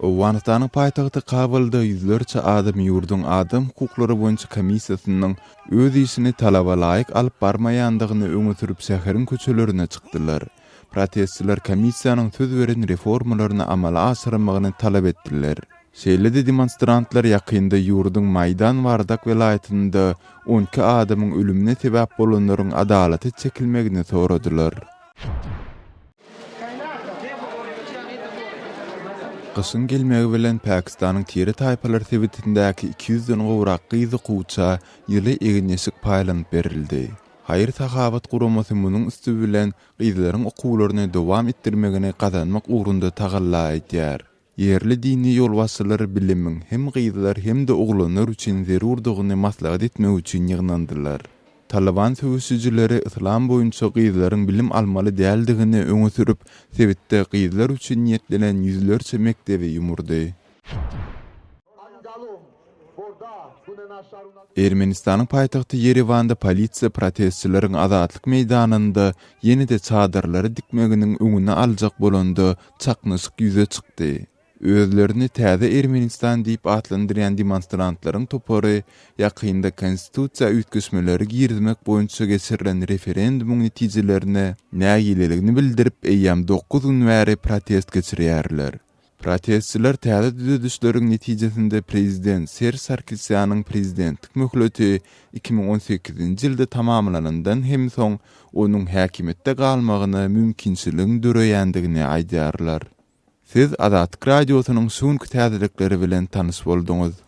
Owganystanyň paýtagty Kabulda ýüzlerçe adam ýurduň Adam hukuklary boýunça komissiýasynyň öz işini talaba laýyk alyp barmaýandygyny öňe sürüp şäheriň köçelerine çykdylar. Protestçiler komissiýanyň söz beren reformalaryny amala aşyrmagyny talap etdiler. Şeýle-de demonstrantlar ýakynda ýurduň Maýdan Wardak welaýatynda 12 adamyň ölümine sebäp bolanlaryň adalata çekilmegini soradylar. Gyşyň gelmegi bilen Pakistanyň tire-taýpalar sebitindäki iki ýüzden gowrak gyz okuwça ýyly egin-eşik paýlanyp berildi. Haýyr-sahawat guramasy munuň üsti bilen gyzlaryň okuwlaryny dowam etdirmegini gazanmak ugrunda tagalla edýär. Ýerli dini ýolbaşçylar bilimiň hem gyzlar hem-de oglanlar üçin zerurdygyny maslahat etmek üçin ýygnandylar. Talyban söweşijileri yslam boýunça gyzlaryň bilim almaly däldigini öňe sürüp, sebitde gyzlar üçin niýetlenen ýüzlerçe mekdebi ýumurdy. Ermenistanyň paýtagty Ýerewanda polisiýa protestçileriň Azatlyk meýdanynda ýene-de çadyrlary dikmeginiň öňüni aljak bolanda çaknyşyk ýüze çykdy. Özlerini Täze Ermenistan diýip atlandyrýan demonstrantlaryň topary ýakynda konstitusiýa üýtgeşmeleri girizmek boýunça geçirilen referendumyň netijelerine nägileligini bildirip eýýäm dokuz gün bäri protest geçirýärler. Protestçiler täze düzedişleriň netijesinde prezident Serž Sarkisýanyň prezidentlik möhleti 2018-nji ýylda tamamlanandan hem soň onuň häkimiýetde galmagyna mümkinçiligiň döreýändigini aýdýarlar. Siz Azatlyk Radiosynyň şu günki täzelikleri bilen tanyş bolduňyz.